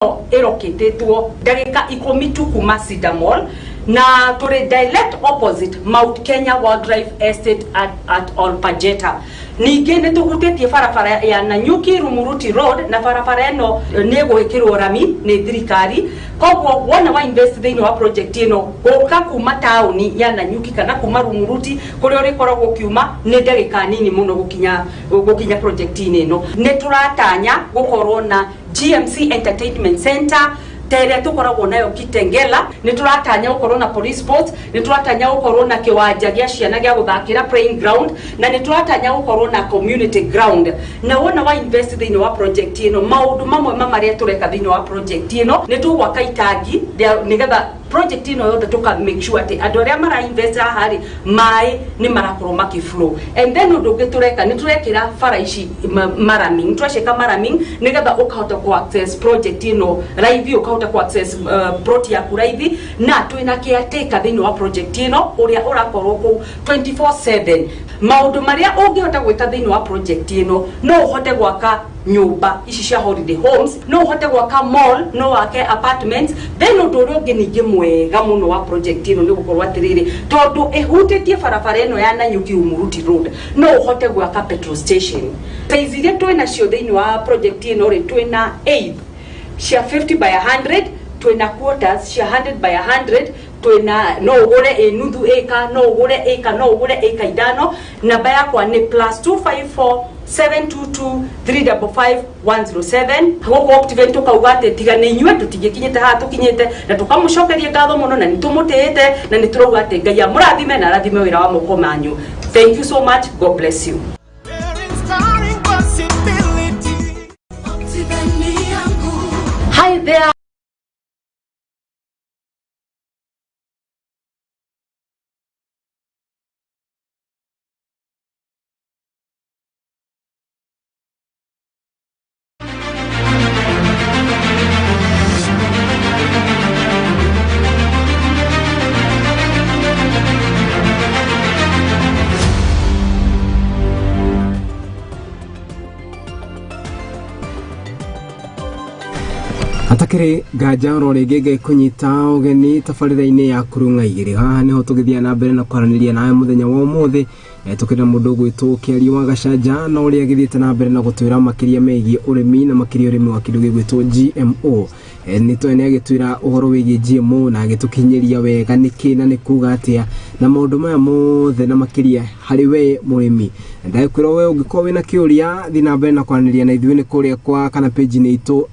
Ĩrokĩtĩtwo ndagĩka 10 tu kuma Cedar Mall na tũrĩ direct opposite Mount Kenya Wildlife Estate at Olpajeta. Ningĩ nĩ tũhutĩtie barabara ya Nanyuki Rumuruti Road, na barabara ĩno nĩ ĩgwĩkĩrwo rami nĩ thirikari. Koguo wona wa invest thĩinĩ wa project ĩno, gũka kuma taũni ya Nanyuki kana kuma Rumuruti kũrĩa ũrĩkoragwo ũkiuma nĩ ndagĩka nini mũno gũkinya project-inĩ ĩno. Nĩ tũratanya gũkorwo na GMC Entertainment Center ta ĩrĩa tũkoragwo nayo Kitengela. Nĩ tũratanya gũkorwo na police post, nĩ tũratanya gũkorwo na kĩwanja gĩa ciana gĩa gũthakĩra, playing ground, na nĩ tũratanya gũkorwo na community ground. Na wona wa invest thĩinĩ wa project ĩno, maũndũ mamwe ma marĩa tũreka thĩinĩ wa project ĩno, nĩ tũgwaka itangi nĩgetha project ĩno yothe tũka make sure atĩ andũ arĩa mara invest haha rĩ, maĩ nĩ marakorwo makĩ flow. And then ũndũ ũngĩ tũreka, nĩ tũrekĩra bara ici marami, nĩ tũracĩka marami nĩgetha ũkahota ku access project ĩno raithi, ũkahota ku access plot yaku raithi. Na twĩna caretaker thĩinĩ wa project ĩno ũrĩa ũrakorwo kũu 24/7. Maũndũ marĩa ũngĩhota gwĩka thĩinĩ wa project ĩno, no ũhote gwaka nyũmba ici cia holiday homes, no ũhote gwaka mall, no wake apartments. Then ũndũ ũrĩa ũngĩ ningĩ mwega mũno wa project ĩno nĩ gũkorwo atĩrĩrĩ, tondũ ĩhutĩtie barabara ĩno ya Nanyuki Rumuruti Road, no ũhote gwaka petrol station. Size iria twĩ nacio thĩinĩ wa project ĩno rĩ, twĩna 8 cia 50 by 100, twĩna quarters cia 100 by 100, twĩna no ũgũre ĩ nuthu ĩka, no ũgũre ĩka, no ũgũre ĩka 5. Namba yakwa nĩ +254 722 355 107. Gũkũ Optiven tũkauga atĩ tiga nĩ inyuĩ tũtingĩkinyĩte haha tũkinyĩte, na tũkamũcokeria ngatho mũno, na nĩ tũmũtĩĩte, na nĩ tũrauga atĩ Ngai amũrathime na arathime wĩra wa moko manyu. Thank you so much. God bless you. Inspiring possibility. Hi there. Hatakĩrĩ nganja oro rĩngĩ Ngai kũnyita ũgeni tabarĩra-inĩ ya Kurung'a Igĩrĩ. Haha nĩho tũgĩthiaga na mbere na kwaranĩria nawe mũthenya wa ũmũthĩ. Tũkĩrĩ na mũndũ ũgwĩtwo Kĩario wa Gacanja, na ũrĩa agĩthiĩte na mbere na gũtwĩra makĩria megiĩ ũrĩmi, na makĩria ũrĩmi wa kĩndũ gĩgwĩtwo GMO. Nĩ tũĩ nĩ agĩtwĩra ũhoro wĩgiĩ GMO na agĩtũkinyĩria wega nĩkĩ na nĩ kuga atĩa na maũndũ maya mothe, na makĩria harĩ we mũrĩmi. Ndagĩkwĩra we ũngĩkorwo wĩna kĩũria, thiĩ na mbere na kwaranĩria na ithuĩ nĩ kũrĩa kwa kana page-inĩ itũ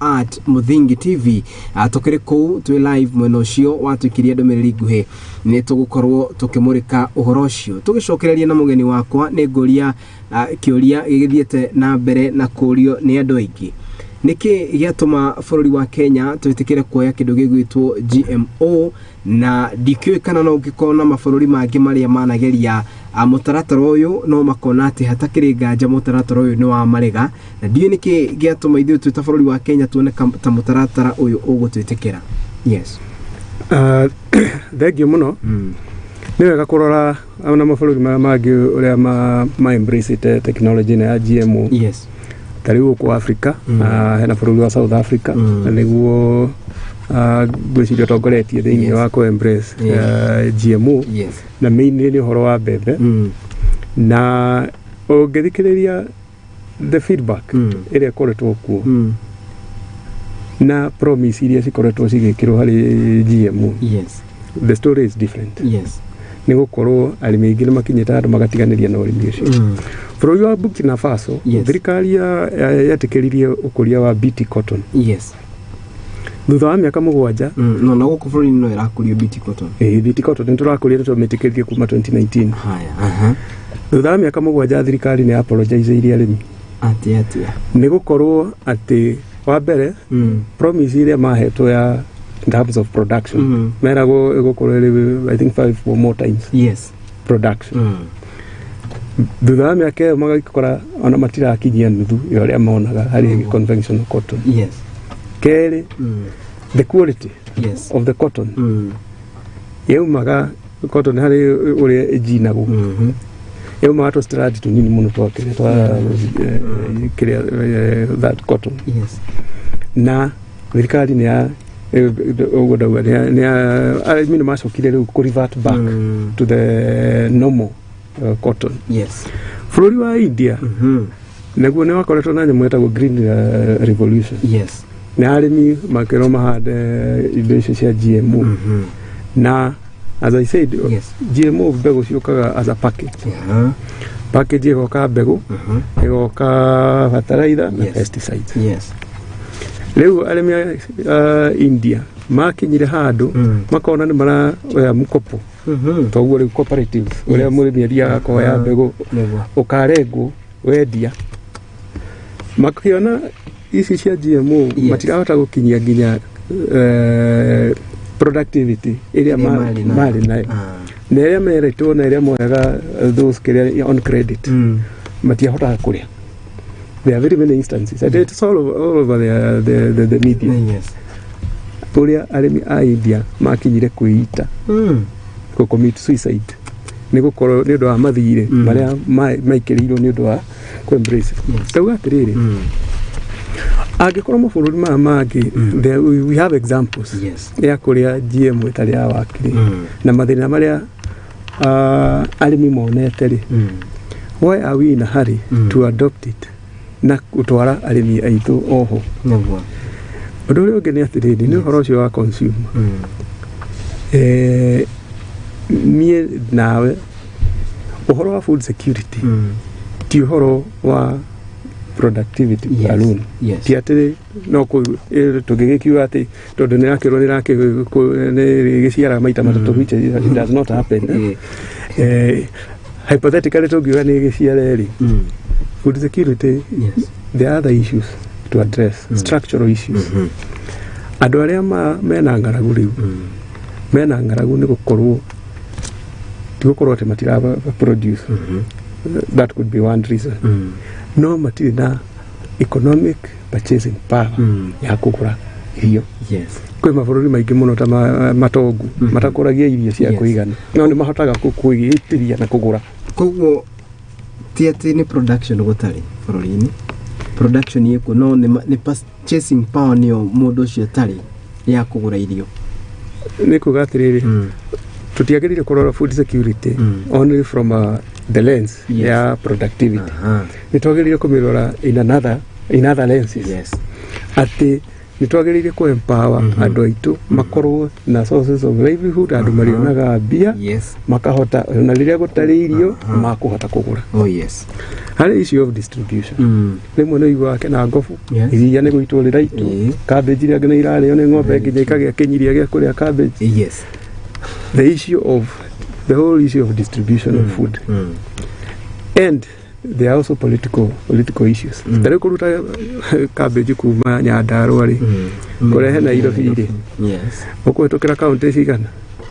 @MũthingiTV. Tũkĩrĩ kũu twĩ live mwena ũcio, watũikĩria ndũmĩrĩri nguhĩ nĩ tũgũkorwo tũkĩmũrĩka ũhoro ũcio. Tũgĩcokereria na mũgeni wakwa, nĩ ngũria kĩũria gĩgĩthiĩte na mbere na kũrio nĩ andũ aingĩ: nĩkĩ gĩatũma bũrũri wa Kenya twĩtĩkĩre kuoya kĩndũ gĩgwĩtwo GMO? Na ndikĩũĩ kana no ũngĩkorwo na mabũrũri mangĩ marĩa manageria mũtaratara ũyũ, no makona atĩ hatakĩrĩ nganja mũtaratara ũyũ nĩ wa marega, na ndiũĩ nĩkĩ gĩatũma ithuĩ twĩ ta bũrũri wa Kenya tuone ta mũtaratara ũyũ ũgũtwĩtĩkĩra. Yes. Thengiũ mũno. Nĩ wega kũrora ona mabũrũri maya mangĩ ũrĩa ma embrace technology ĩno ya GMO. Ta rĩu gũkũ Africa, hena bũrũri wa South Africa, na nĩguo ngwĩciria ũtongoretie thĩinĩ wa kũ embrace GMO, na mainly nĩ ũhoro wa mbembe. Na ũngĩthikĩrĩria the feedback ĩrĩa ĩkoretwo kuo na promise iria cikoretwo cigĩkĩrwo harĩ GMO, the story is different. Nĩ gũkorwo arĩmi aingĩ nĩ makinyĩte handũ magatiganĩria na ũrĩmi ũcio. Bũrũri wa Burkina Faso, thirikari yetĩkĩririe ũkũria wa BT cotton. Thutha wa mĩaka 7, No na gũkũ bũrũri-inĩ no ĩrakũrio BT cotton? Ĩĩ, BT cotton nĩ tũrakũria, nĩ twamĩtĩkĩririe kuma 2019. Haya, aha. Thutha wa mĩaka 7 thirikari nĩ apologizeirie arĩmi. Atĩa atĩa? Nĩ gũkorwo atĩ wa mbere, promise iria mahetwo ya in terms of production, meragwo ĩgũkorwo ĩrĩ, I think, five or more times production. Thutha wa mĩaka ĩyo magagĩkora ona matirakinyia nuthu ya ũrĩa monaga harĩ conventional cotton. Kerĩ, the quality of the cotton yaumaga, cotton harĩ ũrĩa ĩnjinagwo, yaumaga tũ strand tũnini mũno twa kĩrĩa twa kĩrĩa that cotton. Na Thirikari nĩ ya ũguo ndauga nĩ arĩmi nĩ macokire rĩu kũ revert back to the normal cotton. Bũrũri wa India naguo nĩ wakoretwo na nyamũ ĩtagwo green revolution. Na arĩmi makĩrwo mahande indo icio cia GMO. Na as I said, GMO mbegũ ciũkaga as a package. Package ĩgoka mbegũ, ĩgoka fertilizer na pesticides. Rĩu arĩmi a India makinyire handũ makona nĩ maroya mkopo, toguo rĩu cooperatives ũrĩa mũrĩmi athiaga akoya mbegũ, ũkarengwo wendia, makiona ici cia GMO matirahota gũkinyia nginya productivity ĩrĩa Ĩrĩa marĩ nayo. Marĩ nayo na ĩrĩa meretwo na ĩrĩa moyaga those kĩrĩa on credit, matiahotaga kũrĩa. There are very many instances and it's all over the media ũrĩa arĩmi a India makinyire kwĩita, kũ commit suicide, nĩ gũkorwo nĩ ũndũ wa mathirĩ marĩa maikĩrĩirwo nĩ ũndũ wa kũ embrace. Tauga atĩrĩrĩ, angĩkorwo mabũrũri maya mangĩ, we have examples ya kũrĩa GMO ĩtarĩ ya wakiri na mathĩna marĩa arĩmi monete rĩ, why are we in a hurry to adopt it na gũtwara arĩmi aitũ oho? Ũndũ ũrĩa ũngĩ nĩ atĩrĩrĩ, nĩ ũhoro ũcio wa consumer. Niĩ nawe, ũhoro wa food security ti ũhoro wa productivity alone. Ti atĩ no tũngĩgĩkiuga atĩ tondũ nĩ rakĩrwo nĩ gĩciaraga maita matatũ, which it does not happen, eh? Hypothetically tũngiuga nĩ gĩciare rĩ, food security, there are other issues to address, structural issues. Andũ arĩa mena ng'aragu rĩu, mena ng'aragu nĩ gũkorwo ti gũkorwo atĩ matira produce, that could be one reason, no matirĩ na economic purchasing power ya kũgũra irio. Kwĩ mabũrũri maingĩ mũno ta matongu matakũragia irio cia kũigana, no nĩ mahotaga kwĩgitĩria na kũgũra. Koguo ti atĩ nĩ production gũtarĩ bũrũri-inĩ, production ĩkuo, no nĩ purchasing power nĩyo mũndũ ũcio atarĩ ya kũgũra irio. Nĩ kuga atĩrĩrĩ, tũtiagĩrĩire kũrora food security only from the lens ya productivity. Nĩ twagĩrĩire kũmĩrora in other lenses, atĩ nĩ twagĩrĩire kũ empower andũ aitũ makorwo na sources of livelihood, andũ marĩonaga mbia, makahota ona rĩrĩa gũtarĩ irio makũhota kũgũra. Harĩ issue of distribution, rĩmwe nĩ ũiguaga kena ngobu, iria nĩ gũitwo rĩraitwo, cabbage iria nginya irarĩo nĩ ng'ombe nginya ikagĩa kĩnyiria gĩa kũrĩa cabbage. The whole issue of distribution of food, and there are also political issues. Ta rĩu kũruta cabbage kuma Nyandarũa rĩ, kũrehe Nairobi rĩ, ũkũhĩtũkĩra kaũntĩ cigana?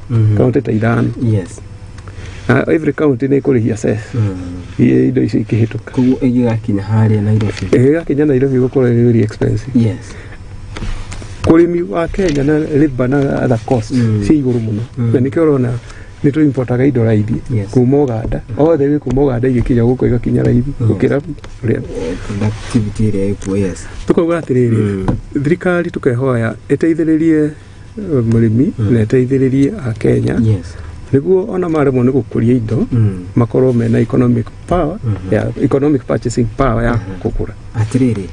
Kaũntĩ ta 5. Na every county nĩ ĩkũrĩhia cess indo icio ikĩhĩtũka. Koguo ĩgĩgakinya harĩa Nairobi. Ĩgĩgakinya Nairobi gũkorwo ĩrĩ very expensive. Ũrĩmi wa Kenya na labor na other costs ciĩ igũrũ mũno, na nĩkĩo ũrona nĩ tũ importaga indo raithi kuma Uganda, othe wĩ kuma Uganda igĩkinya gũkũ igakinya raithi gũkĩra ũrĩa Productivity ĩrĩa ĩkuo, yes. Tũkauga atĩrĩrĩ, thirikari tũkehoya ĩteithĩrĩrie mũrĩmi na ĩteithĩrĩrie akenya nĩguo ona maremwo nĩ gũkũria indo, makorwo mena economic power ya economic purchasing power ya kũgũra. Atĩrĩrĩ,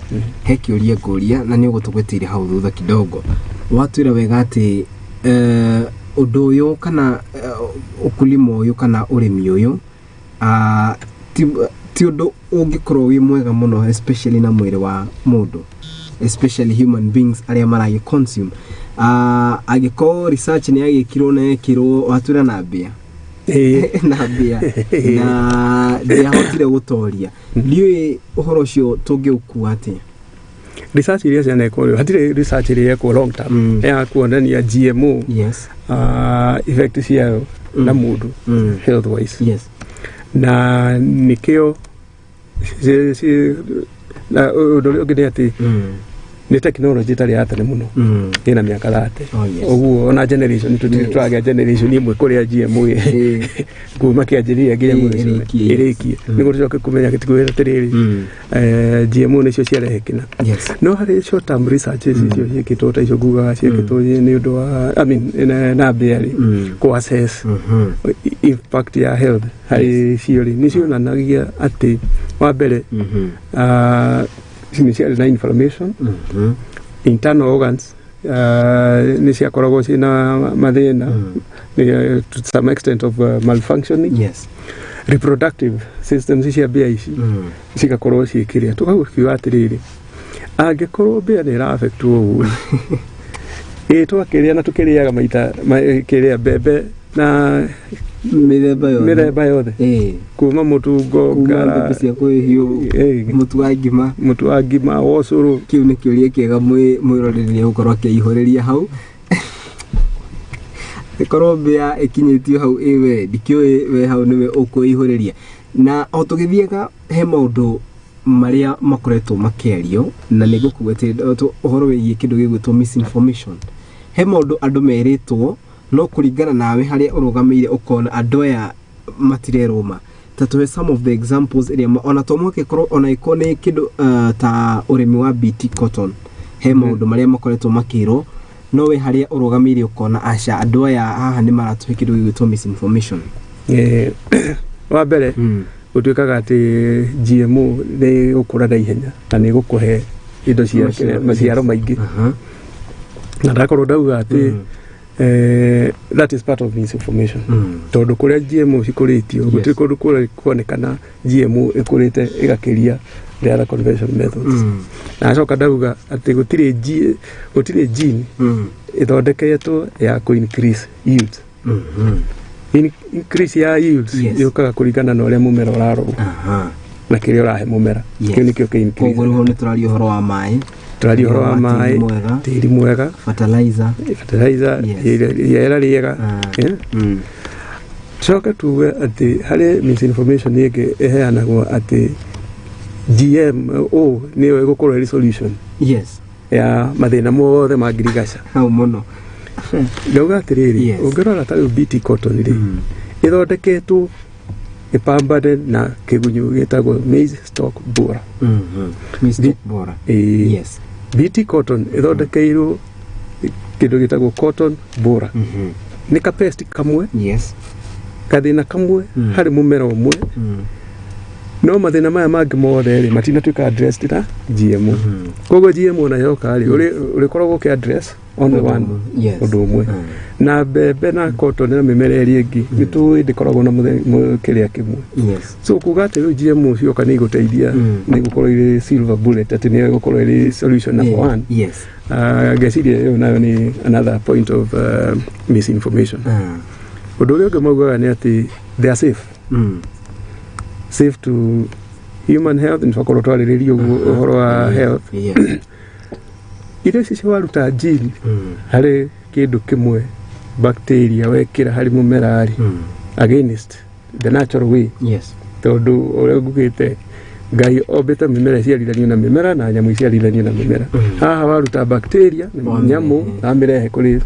he kĩũria ngũria na nĩ ũgũtũgwetĩire hau thutha kidogo. Watwĩra wega atĩ ũndũ ũyũ kana ũkulima ũyũ kana ũrĩmi ũyũ, ti ũndũ ũngĩkorwo wĩ mwega mũno, especially na mwĩrĩ wa mũndũ, especially human beings arĩa maragĩ consume. Angĩkorwo research nĩ yagĩkirwo na yekirwo, watwĩra na mbĩa na mbĩa na ndĩahotire gũtoria, ndiũĩ ũhoro ũcio tũngĩũkua atĩa? Research iria cianekwo rĩu, hatirĩ research ĩrĩa yekwo long term ya kuonania GMO effect ciayo na mũndũ health wise. Na nĩkĩo na ũndũ ũrĩa ũngĩ nĩ atĩ Nĩ technology ĩtarĩ ya tene mũno, ĩna mĩaka 30. Oh, yes. Ũguo ona generation tũtirĩ tũragĩa generation ĩmwe kũrĩa GMO kuma kĩanjĩrĩria nginya mũico ĩrĩkie, yes. ĩrĩkie, nĩguo tũcoke kũmenya gĩtikuĩra atĩrĩrĩ, GMO nĩcio ciarehe kĩna. No harĩ short term research icio ciĩkĩtwo ta icio ngugaga ciĩkĩtwo nĩ ũndũ wa, I mean, na mbĩa rĩ, kũ assess impact ya health harĩ cio rĩ, nĩ cionanagia atĩ wa mbere, nĩ ciarĩ na inflammation, internal organs nĩ ciakoragwo ciĩna mathĩna, to some extent of malfunctioning, reproductive systems cia mbĩa ici cigakorwo ciĩkĩrĩa. Tũgakiuga atĩrĩrĩ, angĩkorwo mbĩa nĩ ĩra-affectwo ũguo ĩ twakĩrĩa na tũkĩrĩaga maita kĩrĩa mbembe na mĩthemba yothe. Mĩthemba yothe, kuma mũtungo, kuma ngara, mbembe cia kũhĩhio, mũtu wa ngima. Mũtu wa ngima, wa ũcũrũ. Kĩu nĩ kĩũria kĩega mwĩroreri nĩ egũkorwo akĩihũrĩria hau. Ĩkorwo mbĩa ĩkinyĩtio hau, ĩ we ndikĩũĩ, we hau nĩwe ũkwĩihũrĩria. Na o tũgĩthiaga, he maũndũ marĩa makoretwo makĩario, na nĩ ngũkuga atĩ ũhoro wĩgiĩ kĩndũ gĩgwĩtwo misinformation, he maũndũ andũ merĩtwo, no kũringana nawe harĩa ũrũgamĩire ũkona andũ aya matirerwo ma. Ta tũhe some of the examples ĩrĩa ona to mũhaka ĩkorwo, ona ĩkorwo nĩ kĩndũ ta ũrĩmi wa BT cotton, he maũndũ marĩa makoretwo makĩrwo, no we harĩa ũrũgamĩire ũkona aca, andũ aya haha nĩ maratũhe kĩndũ gĩgwĩtwo misinformation. Wa mbere, gũtuĩkaga atĩ GMO nĩ gũkũra na ihenya na nĩ gũkũhe indo cia Maciaro. Maciaro maingĩ, na ndakorwo ndauga atĩ that is part of misinformation, tondũ kũrĩa GMO cikũrĩtio, gũtirĩ kũndũ kũrĩa kuonekana GMO ĩkũrĩte ĩgakĩria the other conventional methods. Na acoka ndauga atĩ gũtirĩ gene ĩthondeketwo ya kũ increase yields. Increase ya yields yũkaga kũringana na ũrĩa mũmera ũrarorwo na kĩrĩa ũrahe mũmera. Kĩu nĩkĩo kĩ increase. Koguo rĩu nĩ tũraria ũhoro wa maĩ. Tũraria ũhoro wa tĩri maĩ, mwega, tĩri mwega, fertilizer. Fertilizer, rĩera rĩega. Coke tuge atĩ harĩ misinformation ĩngĩ ĩheanagwo atĩ GMO nĩyo ĩgũkorwo ĩrĩ solution ya mathĩna mothe ma ngirigaca. Hau mũno. Ndauga atĩrĩrĩ, ũngĩrora ta rĩu BT cotton rĩ, ĩthondeketwo ĩpambane na kĩgunyũ gĩtagwo maize stalk borer. Maize stalk borer. Ĩĩ. BT cotton ĩthondekeirwo kĩndũ gĩtagwo cotton borer. Nĩ ka pest kamwe, gathĩna kamwe harĩ mũmera ũmwe, no mathĩna maya mangĩ mothe rĩ, matinatuĩka addressed na GMO. Koguo GMO nayo yoka rĩ, ũrĩkoragwo ũkĩ address only one ũndũ ũmwe. Na mbembe na cotton na mĩmera ĩrĩa ĩngĩ nĩ tũĩ ndĩkoragwo na kĩrĩa kĩmwe. So kuga atĩ rĩu GMO cioka nĩ igũteithia, nĩ igũkorwo irĩ silver bullet, atĩ nĩ ĩgũkorwo ĩrĩ solution number one, ngeciria ĩyo nayo nĩ another point of misinformation. Ũndũ ũrĩa ũngĩ maugaga nĩ atĩ they are safe, safe to human health. Nĩ twakorwo twarĩrĩria ũguo ũhoro wa health. Irio ici waruta gene harĩ kĩndũ kĩmwe, bacteria wekĩra harĩ mũmera rĩ, against the natural way, tondũ ũrĩa ngugĩte, Ngai ombĩte mĩmera ĩciarithanio na mĩmera na nyamũ iciarithanio na mĩmera. Haha waruta bacteria na Wamĩrehe. nyamũ amĩrehe kũrĩ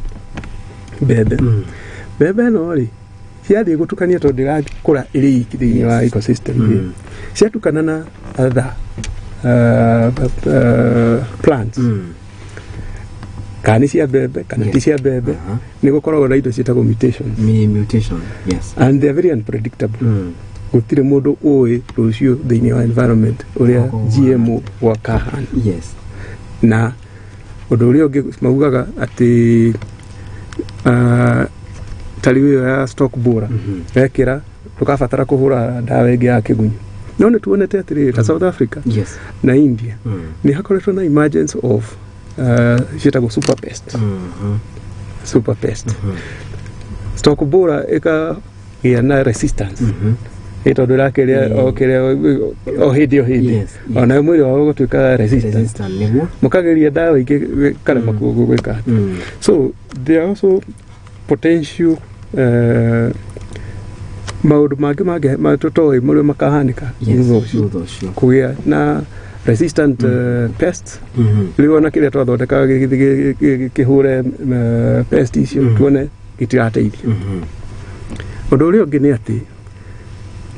mbembe. Mbembe ĩno rĩ, ciathiĩ gũtukania, tondũ ndĩrakũra ĩrĩ iki thĩinĩ wa ecosystem rĩ, ciatukana na other plants, kana nĩ cia mbembe kana ti cia mbembe, nĩ gũkoragwo na indo ciĩtagwo mutations. Mutation. Yes. And they are very unpredictable. Gũtirĩ mũndũ ũĩ rũciũ thĩinĩ wa environment ũrĩa Ũkorwo GMO gwakahana. Na ũndũ ũrĩa ũngĩ maugaga atĩ ta rĩu ĩyo ya stalk borer, wekĩra ndũkabatara kũhũra ndawa ĩngĩ ya kĩgunyũ, no nĩ tuonete atĩrĩrĩ, ta South Africa na India, nĩ hakoretwo na emergence of ciĩtagwo super pest. Super pest, stalk borer ĩkagĩa na resistance, ĩ tondũ ĩrakĩrĩa o kĩrĩa o hĩndĩ o hĩndĩ, onayo mwĩrĩ wao ũgũtuĩka resistant. Resistant nĩguo. Mũkageria ndawa ingĩ karema gwĩka atĩa. So there are also potential maũndũ mangĩ mangĩ tũtoĩ marĩa makahanĩka thutha ũcio Thutha ũcio. kũgĩa na Resistant pests. Rĩu ona kĩrĩa twathondekaga gĩgĩthiĩ kĩhũre pest icio, tuone gĩtirateithia. Ũndũ ũrĩa ũngĩ nĩ atĩ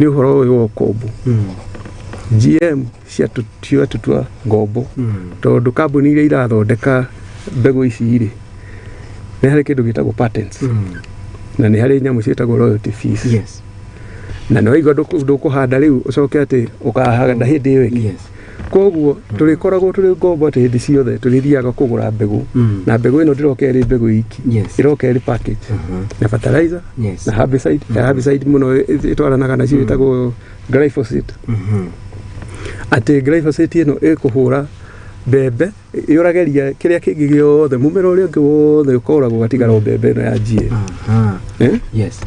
nĩ ũhoro ũyũ wa ũkombo. GM ciatũtua ngombo, tondũ kambuni iria irathondeka mbegũ ici rĩ, nĩ harĩ kĩndũ gĩtagwo patents, na nĩ harĩ nyamũ ciĩtagwo royalty fees. Na nĩ waigua ndũkũhanda rĩu ũcoke atĩ ũkahanda hĩndĩ ĩyo ĩngĩ. Koguo tũrĩkoragwo tũrĩ ngombo, atĩ hĩndĩ ciothe tũrĩthiaga kũgũra mbegũ, na mbegũ ĩno ndĩroka ĩrĩ mbegũ iki, ĩroka ĩrĩ package na fertilizer na herbicide. Na herbicide mũno ĩtwaranaga nacio ĩtagwo glyphosate, atĩ glyphosate ĩno ĩkũhũra mbembe yũrageria kĩrĩa kĩngĩ gĩothe, mũmera ũrĩa ũngĩ wothe ũkoragwo, ũgatigara o mbembe ĩno ya GM. Eh? Yes.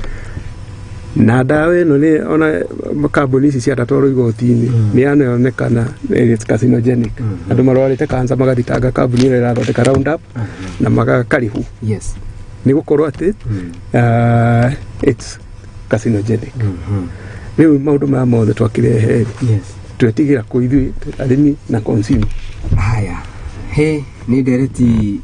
Na ndawa ĩno nĩ ona kambuni ici ciatatwarwo igoti-inĩ, nĩ yanonekana it's carcinogenic. Andũ marwarĩte cancer magathitanga kambuni ĩrĩa ĩrathondeka Roundup na magakarĩhwo, nĩ gũkorwo atĩ it's carcinogenic. Rĩu maũndũ maya mothe twakĩrehe rĩ, twetigĩra kũ ithuĩ arĩmi na consumer? Haya, he nĩ ndereti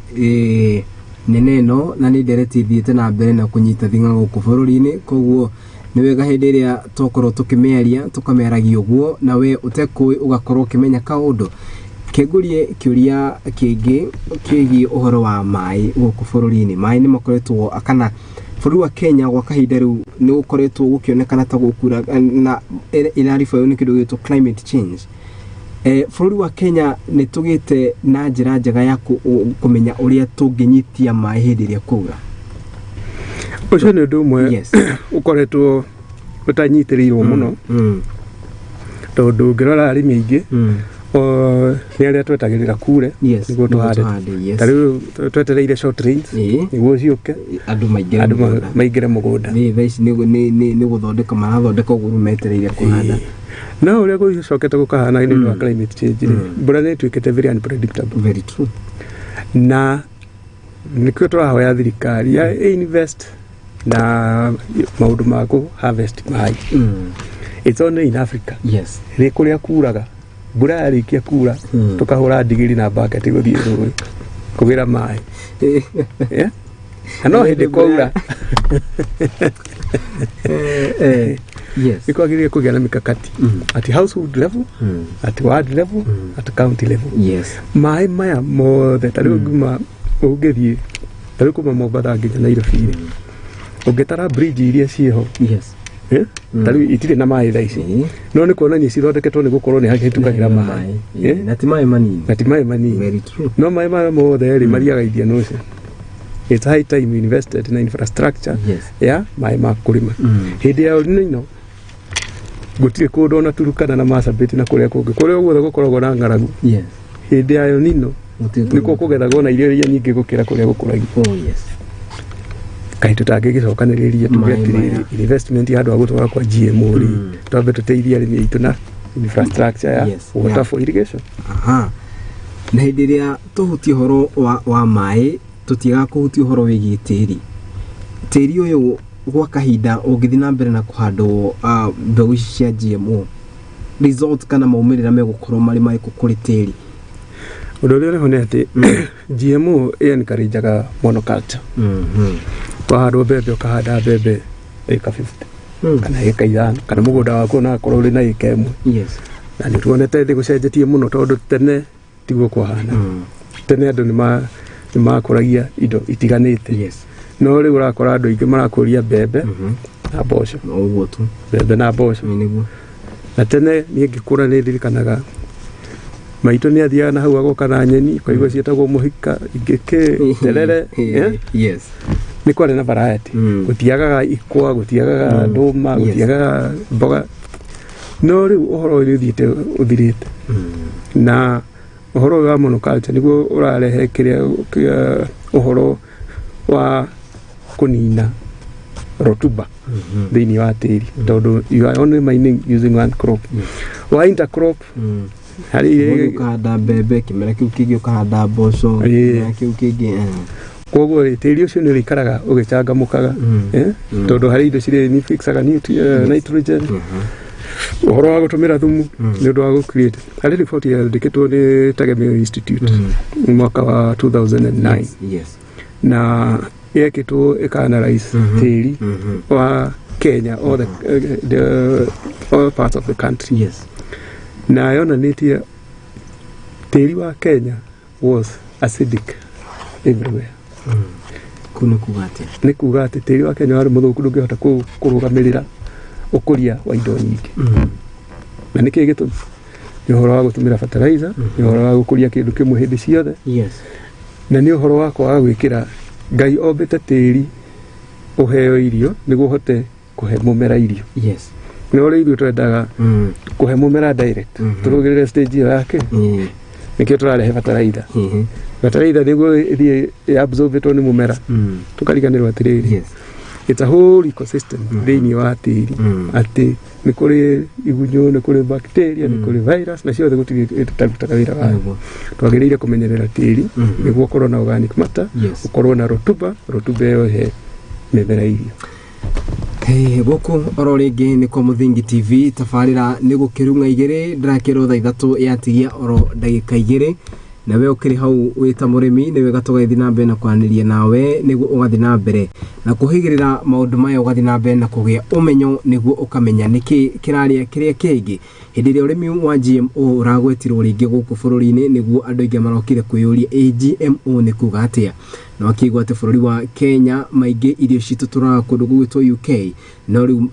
nene ĩno, na nĩ ndereti thiĩte na mbere na kũnyita thing'a gũkũ bũrũri-inĩ. Koguo nĩ wega hĩndĩ ĩrĩa twakorwo tũkĩmĩaria, tũkamĩaragia ũguo, na we ũtekũĩ ũgakorwo ũkĩmenya kaũndũ. Kengũrie kĩũria kĩngĩ kĩgiĩ ũhoro wa maĩ gũkũ bũrũri-inĩ. Maĩ nĩ makoretwo, kana bũrũri wa Kenya gwa kahinda rĩu nĩ gũkoretwo gũkĩonekana ta gũkura, na ĩrariboyo nĩ kĩndũ gĩtwo climate change. Bũrũri wa Kenya nĩ tũgĩte na njĩra njega ya kũmenya ũrĩa tũngĩnyitia maĩ hĩndĩ ĩrĩa kwaura? Ũcio nĩ ũndũ ũmwe ũkoretwo ũtanyitĩrĩirwo mũno, tondũ ũngĩrora arĩmi aingĩ nĩ arĩa twetagĩrĩra kure nĩguo tũhande. Tũhande, yes. Ta rĩu twetereire short rains nĩguo ciũke, andũ maingĩre andũ mũgũnda. Maingĩre mũgũnda. Nĩ thaa ici nĩ gũthondeka marathondeka ũguo, rĩu metereire kũhanda. No ũrĩa gũcokete gũkahana nĩ ũndũ wa climate change rĩ, mbura nĩ ĩtuĩkĩte very unpredictable. Very true. Na nĩkĩo tũrahoya thirikari ya invest na maũndũ ma kũ harvest maĩ. It's only in Africa nĩ kũrĩa kuraga, mbura yarĩkia kura, tũkahũra ndigiri na bucket gũthiĩ rũĩ kũgĩra maĩ. Yeah? Na no hĩndĩ kwaura. Nĩ kwagĩrĩire kũgĩa na mikakati at household level, at ward level, at county level. Maĩ maya mothe, ta rĩu nguma ũngĩthiĩ ta rĩu kuma Mombatha nginya Nairobi rĩ, ũngĩtara bridge iria ciĩho, eh? Ta rĩu itirĩ na maĩ thaa ici, no nĩ kuonania cithondeketwo nĩ gũkorwo nĩ hahĩtũkagĩra maĩ. Eh? Na ti maĩ manini. Na ti maĩ manini. Very true. No maĩ maya mothe rĩ, mathiaga Indian Ocean. It's high time we invested in infrastructure ya maĩ ma kũrĩma. Hĩndĩ ya El Nino gũtirĩ kũndũ ona Turukana na Marsabit na kũrĩa kũngĩ, kũrĩa guothe gũkoragwo na ng'aragu, hĩndĩ ya El Nino Gũtirĩ. nĩkuo kũgethagwo na irio iria nyingĩ gũkĩra kũrĩa gũkũragio. Oh yes. Kaĩ tũtangĩgĩcokanĩrĩria tuge Maĩ atĩrĩrĩ, maya. investment ya handũ ha gũtwara kwa GMO rĩ, twambe tũteithie arĩmi aitũ na infrastructure ya water for irrigation. Aha. Na hĩndĩ ĩrĩa tũhutie ũhoro wa maĩ, tũtiagaga kũhutia ũhoro wĩgiĩ tĩri. Tĩri ũyũ gwa kahinda ũngĩthiĩ na mbere na kũhandwo mbegũ ici cia GMO, result kana maumĩrĩra megũkorwo marĩ marĩkũ kũrĩ tĩri? Ũndũ ũrĩa ũrĩho nĩ atĩ GMO encourageaga monoculture. Wahandwo mbembe, ũkahanda mbembe ĩka 50 kana ĩka 5, kana mũgũnda waku onakorwo ũrĩ na ĩka 1. Na nĩ tuonete thĩ gũcenjetie mũno, tondũ tene tiguo kwahana. Tene andũ nĩ makũragia indo itiganĩte, no rĩu ũrakora andũ aingĩ marakũria mbembe na mboco. Ũguo tu. Mbembe na mboco. Nĩ nĩguo. Na tene niĩ ngĩkũra nĩ ndirikanaga maitũ nĩ athiaga na hau agoka na nyeni ukaigua ciĩtagwo mũhika, ingĩ kĩ terere, eh? Nĩ kwarĩ na variety. Gũtiagaga ikwa, gũtiagaga ndũma, gũtiagaga mboga. No rĩu ũhoro ũyũ nĩ ũthiĩte ũthirĩte, na ũhoro ũyũ wa monoculture nĩguo ũrarehe kĩrĩa ũhoro wa kũnina rotuba thĩinĩ wa tĩri, tondũ you are only mining using one crop. Wa intercrop harĩ Ũmũthĩ ũkahanda mbembe, kĩmera kĩu kĩngĩ ũkahanda mboco, kĩmera kĩu kĩngĩ. Koguo rĩ, tĩri ũcio nĩ ũrĩikaraga ũgĩcangamũkaga, eh? Tondũ harĩ indo cirĩ nĩ fixaga nitrogen. Ũhoro wa gũtũmĩra thumu nĩ ũndũ wa gũ-create harĩ riboti yandĩkĩtwo nĩ Tegemeo Institute mwaka wa 2009 na yekĩtwo ĩka-analyze tĩri wa Kenya, all parts of the country, na yonanĩtie tĩri wa Kenya was acidic everywhere. Kuu nĩ kuga atĩa? Nĩ kuga atĩ tĩri wa Kenya warĩ mũthũku, ndũngĩhota kũrũgamĩrĩra ũkũria wa indo nyingĩ. Na nĩkĩ gĩtũmi? Nĩ ũhoro wa gũtũmĩra fertilizer, nĩ ũhoro wa gũkũria kĩndũ kĩmwe hĩndĩ ciothe, na nĩ ũhoro wa kwaga gwĩkĩra. Ngai ombĩte tĩri ũheo irio nĩguo ũhote kũhe mũmera irio. No rĩu ithuĩ twendaga kũhe mũmera direct, tũrũgĩrĩre stage ĩyo yake. Nĩkĩo tũrarehe fertilizer. Fertilizer nĩguo ĩthiĩ ĩabsorbĩtwo nĩ mũmera. Tũkariganĩrwo atĩrĩrĩ, it's a whole ecosystem thĩinĩ wa tĩri, atĩ nĩ kũrĩ igunyũ, nĩ kũrĩ bacteria, nĩ kũrĩ virus, na ciothe gũtirĩ ĩtarutaga wĩra wayo. Twagĩrĩire kũmenyerera tĩri nĩguo ũkorwo na organic matter, ũkorwo na rotuba, rotuba ĩyo ĩhe mĩmera irio. Hey, gũkũ oro rĩngĩ nĩ kwa Mũthingi TV, tabarĩra nĩ gũkĩrung'a igĩrĩ, ndĩrakĩrwo thaa 3 yatigia oro ndagĩka 2. Na we ũkĩrĩ hau wĩ ta mũrĩmi, nĩ wega tũgathiĩ na mbere na kwaranĩria nawe nĩguo ũgathiĩ na mbere na kũhĩgĩrĩra maũndũ maya, ũgathiĩ na mbere na kũgĩa ũmenyo nĩguo ũkamenya nĩkĩ kĩrarĩa kĩrĩa kĩngĩ. Hĩndĩ ĩrĩa ũrĩmi wa GMO ũragwetirwo rĩngĩ gũkũ bũrũri-inĩ, nĩguo andũ aingĩ marokire kwĩyũria, ĩ GMO nĩ kuga atĩa? Na wakĩigua atĩ bũrũri wa Kenya maingĩ irio citũ tũraga kũndũ gũgwĩtwo UK, no rĩu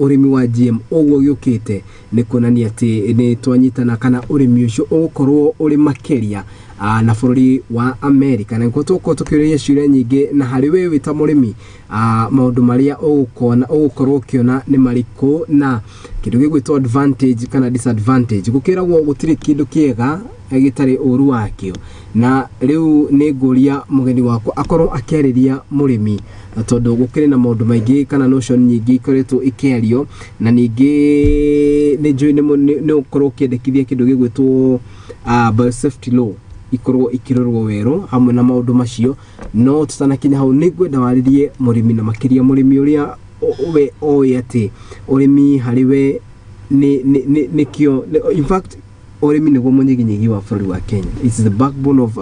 ũrĩmi wa GMO ũguo gĩũkĩte nĩ kuonania atĩ nĩ twanyitana kana ũrĩmi ũcio ũgũkorwo ũrĩ makĩria na bũrũri wa America. Na nĩguo tũgũkorwo tũkĩũria ciũria nyingĩ, na harĩ we wĩ ta mũrĩmi, maũndũ marĩa ũgũkona ũgũkorwo ũkĩona nĩ marĩkũ, na kĩndũ gĩgwĩtwo advantage kana disadvantage. Gũkĩragwo gũtirĩ kĩndũ kĩega gĩtarĩ ũru wakĩo. Na rĩu nĩ ngũria mũgeni wakwa akorwo akĩarĩria mũrĩmi, na tondũ gũkĩrĩ na maũndũ maingĩ kana notion nyingĩ ikoretwo ikĩario, na ningĩ nĩ njũĩ nĩ ũkorwo ũkĩendekithia kĩndũ gĩgwĩtwo biosafety law ikorwo ikĩrorwo werũ hamwe na maũndũ macio. No tutanakinya hau, nĩ ngwenda warĩrie mũrĩmi, na makĩria mũrĩmi ũrĩa we oĩ atĩ ũrĩmi harĩ we nĩ nĩkĩo, in fact ũrĩmi nĩguo mũnyiginyigi wa bũrũri wa Kenya. It's the backbone of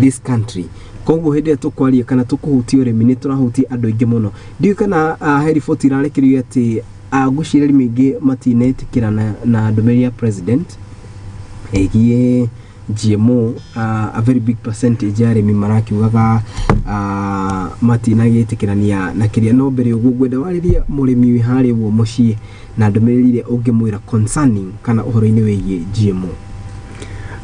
this country. Koguo hĩndĩ ĩrĩa tũkwaria kana tũkũhutia ũrĩmi, nĩ tũrahutia andũ aingĩ mũno. Ndiũĩ kana he riboti irarekereirio atĩ ngwĩciria arĩmi aingĩ matinetĩkĩra na ndũmĩrĩri ya president ĩgiĩ GMO. A very big percentage ya arĩmi marakiugaga matinagĩtĩkĩrania na kĩrĩa. No mbere ũguo, ngwenda warĩrie mũrĩmi wĩ harĩa ũguo mũciĩ na ndũmĩrĩri ĩrĩa ũngĩmwĩra concerning kana ũhoro-inĩ wĩgiĩ GMO.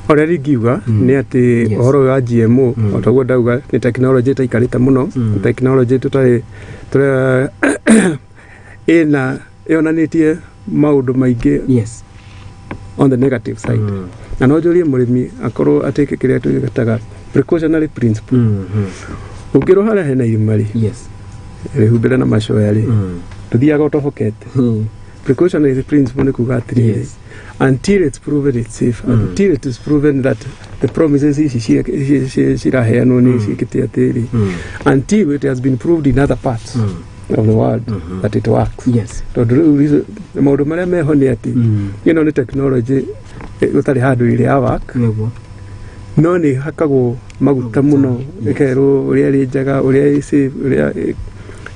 Ũrĩa ringiuga nĩ atĩ ũhoro ũyũ wa GMO, o ta ũguo ndauga, nĩ tekinoronjĩ ĩtaikarĩte mũno, tekinoronjĩ tũtarĩ tũrĩa ĩna yonanĩtie maũndũ maingĩ on the negative side. Na no njũrie mũrĩmi akorwo atĩke kĩrĩa twĩtaga precautionary principle. Ũngĩrwo harĩa hena irima rĩ, rĩhumbĩre na macoya rĩ, tũthiaga ũtobokete. Precautionary principle nĩ kuga atĩrĩrĩ, until it's proven it's safe, until it is proven that the promises ici ciraheanwo nĩ ciĩkĩte atĩrĩ, until it has been proved in other parts of the world that it works. Tondũ rĩu maũndũ marĩa meho nĩ atĩ ĩno nĩ technology gũtarĩ handũ ĩrĩ ya work, no nĩ hakagwo maguta mũno, ĩkerwo ũrĩa ĩrĩ njega, ũrĩa ĩ safe, ũrĩa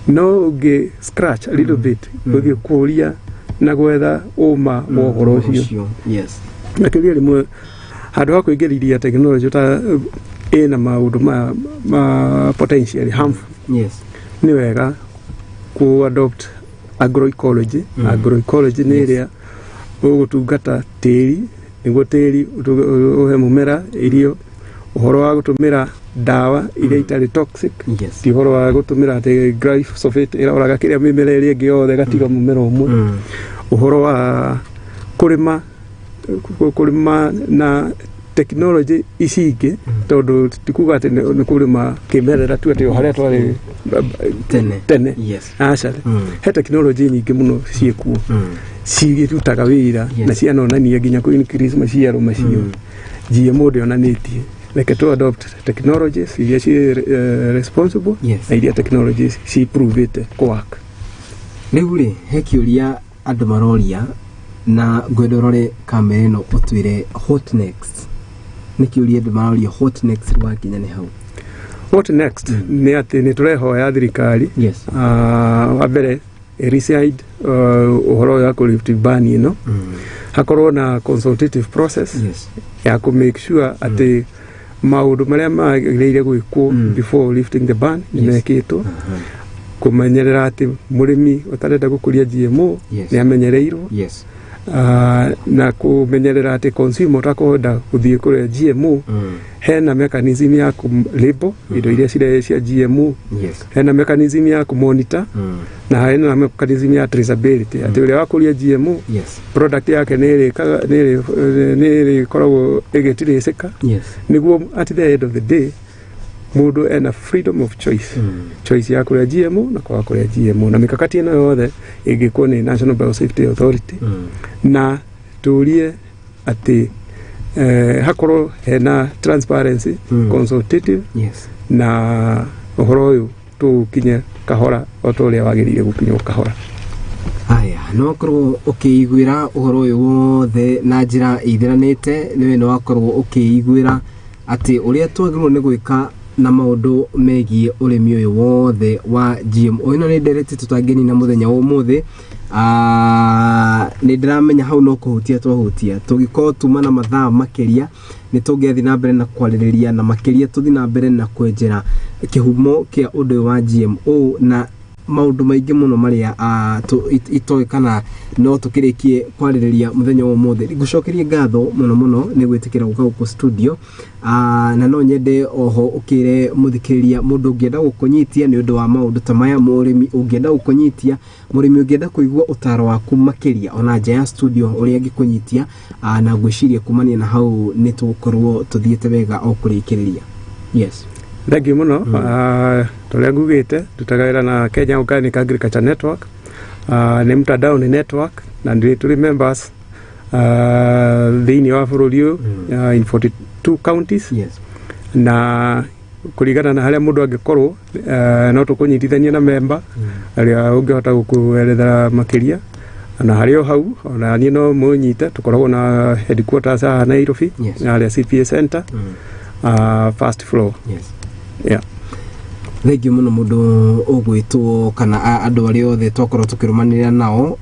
no ũngĩ scratch a little bit, gũthiĩ kũria na gwetha ũma wa ũhoro ũcio. Makĩria rĩmwe handũ ha kũingĩrĩria tekinoronjĩ ta ĩna maũndũ ma potentially harmful, nĩ wega ku adopt agroecology. Agroecology nĩ ĩrĩa ũgũtungata tĩri nĩguo tĩri ũhe mũmera irio, ũhoro wa gũtũmĩra ndawa iria itarĩ toxic, ti ũhoro wa gũtũmĩra atĩ glyphosate ĩroraga kĩrĩa mĩmera ĩrĩa ĩngĩ yothe ĩgatiga mũmera ũmwe, ũhoro wa kũrĩma na technology ici ingĩ, tondũ ti kuga atĩ nĩ kũrĩma kĩmerera tu, atĩ o harĩa twarĩ Tene. Tene. Aca, he technology nyingĩ mũno ciĩkuo cigĩrutaga wĩra na cianonania nginya kũ increase maciaro macio. GMO ndĩonanĩtie. Reke tu adopt technologies iria ci responsible na iria technologies ci provĩte kũ work. Rĩu rĩ, he kĩũria. Andũ maroria na ngwenda ũrore kamera ĩno ũtwĩre what next. Nĩ kĩũria andũ maroria, what next wakinya nĩ hau? What next nĩ atĩ nĩ tũrehoya thirikari wa mbere reside ũhoro ũyũ wa kũ ban ĩno, hakorwo na consultative process ya kũ make sure atĩ maũndũ marĩa magĩrĩire gwĩkwo before lifting the ban nĩ mekĩtwo, kũmenyerera atĩ mũrĩmi ũtarenda gũkũria GMO nĩ amenyereirwo, na kũmenyerera atĩ consumer ũtakwenda gũthiĩ kũrĩa GMO, hena mechanism ya kũ label indo iria cirĩ cia GMO, hena mechanism ya kũ monitor, na hena mechanism ya traceability, atĩ ũrĩa wakũria GMO product yake nĩ ĩrĩkaga nĩ ĩrĩkoragwo ĩgĩtirĩcĩka, nĩguo at the end of the day mũndũ ena freedom of choice, choice ya kũrĩa GMO na kwaga kũrĩa GMO. Na mikakati ĩno yothe ĩngĩkwo nĩ National Biosafety Authority, na tũrie atĩ hakorwo hena transparency, consultative, na ũhoro ũyũ tũkinye kahora o ta ũrĩa wagĩrĩire gũkinywo kahora. Aya, no wakorwo ũkĩiguĩra ũhoro ũyũ wothe na njĩra ĩithiranĩte. Nĩwe nĩ wakorwo ũkĩiguĩra atĩ ũrĩa twagĩrĩirwo nĩ gwĩka na maũndũ megiĩ ũrĩmi ũyũ wothe wa GMO. Ĩno nĩ ndereti tũtangĩnina mũthenya wa ũmũthĩ. Nĩ ndĩramenya hau no kũhutia twahutia, tũngĩkorwo tuma na mathaa makĩria nĩ tũngĩathiĩ na mbere na kwarĩrĩria, na makĩria tũthiĩ na mbere na kwenjera kĩhumo kĩa ũndũ ũyũ wa GMO na maũndũ maingĩ mũno marĩa itoĩ kana no tũkĩrĩkie kwarĩrĩria mũthenya wa ũmũthĩ. Ngũcokerie ngatho mũno mũno nĩ gwĩtĩkĩra gũka gũkũ studio, na no nyende oho ũkĩre mũthikĩrĩria, mũndũ ũngĩenda gũkũnyitia nĩ ũndũ wa maũndũ ta maya, mũrĩmi ũngĩenda gũkũnyitia, mũrĩmi ũngĩenda kũigua ũtaro waku makĩria ona nja ya studio, ũrĩa angĩkũnyitia, na ngwĩciria kumania na hau nĩ tũgũkorwo tũthiĩte wega o kũrĩkĩrĩria. Yes. Thank you mũno. Torĩa ngugĩte, ndutaga wĩra na Kenya Organic Agriculture Network. Nĩ mtandao, nĩ network, na nĩ tũrĩ members thĩinĩ wa bũrũri ũyũ, in 42 counties, na kũringana na harĩa mũndũ angĩkorwo, no tũkũnyitithania na memba arĩa ũngĩhota gũkũerethera makĩria. Na harĩ o hau, ona niĩ no mũnyite, tũkoragwo na headquarters haha Nairobi, harĩa CPA Center, first floor. Yeah. Thank you mũno mũndũ ũgwĩtwo kana andũ arĩa othe twakorwo tũkĩrũmanĩrĩra nao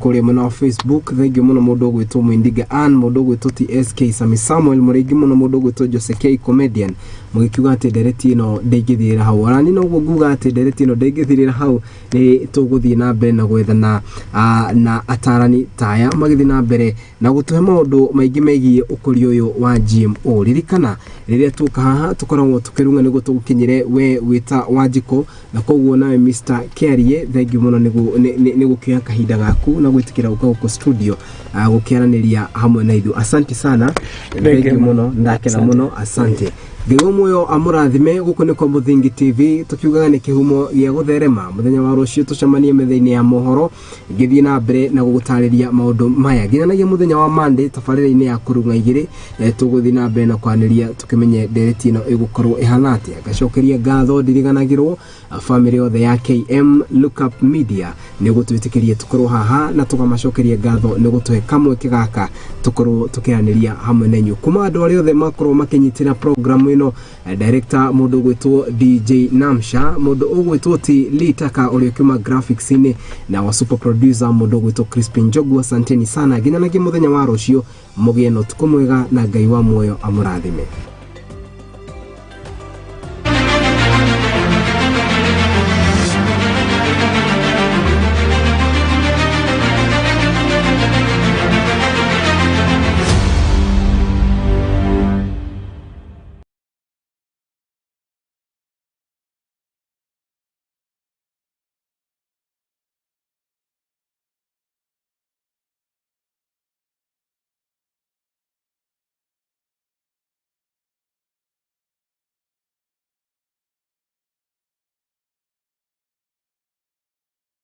kũrĩa mwena wa Facebook. Thank you mũno mũndũ ũgwĩtwo Mwindiga Ann, mũndũ ũgwĩtwo TSK Sami Samuel, mũrĩingĩ mũno mũndũ ũgwĩtwo Jose K Comedian, mũgĩkiuga atĩ ndereti ĩno ndĩngĩthirĩra hau. Ona niĩ noguo nguga atĩ ndereti ĩno ndĩngĩthirĩra hau, nĩ tũgũthiĩ na mbere na gwethana na atarani taya magĩthiĩ na mbere na gũtũhe maũndũ maingĩ megiĩ ũkũria ũyũ wa GMO. Ririkana rĩrĩa tũka haha tũkoragwo tũkĩrunga nĩguo tũgũkinyĩre we wĩta Wanjikũ, na koguo nawe Mr. Kiarie, thank you mũno nĩ gũkĩoya kahinda gaku na gwĩtĩkĩra gũka gũkũ studio gũkĩaranĩria hamwe na ithuĩ. Asante sana, thank you mũno, ndakena mũno, asante. Ngai wa muoyo amũrathime. Gũkũ nĩ kwa Mũthingi TV, tũkiugaga nĩ kĩhumo gĩa gũtherema. Mũthenya wa rũciũ tũcemanie metha-inĩ ya mohoro ngĩthiĩ na mbere na gũgũtarĩria maũndũ maya nginyanagia mũthenya wa Monday tabarĩra-inĩ ya kũrung'a igĩrĩ. Tũgũthiĩ na mbere na kwanĩria tũkĩmenye ndereti ĩno ĩgũkorwo ĩhana atĩa. Ngacokeria ngatho ndiriganagĩrwo bamĩrĩ yothe ya KM Lookup Media nĩ gũtwĩtĩkĩria tũkorwo haha, na tũkamacokeria ngatho nĩ gũtũhe kamweke gaka tũkorwo tũkĩaranĩria hamwe na inyuĩ. Kuma andũ arĩa othe makorwo makĩnyitĩra program ĩno, director mũndũ ũgwĩtwo DJ Namsha, mũndũ ũgwĩtwo T Litaka ũrĩa ũkiuma graphics-inĩ, na wa super producer mũndũ ũgwĩtwo Crispin Njogu, asanteni sana. Nginyanagia mũthenya wa rũciũ, mũgĩe na ũtukũ mwega na Ngai wa muoyo amũrathime.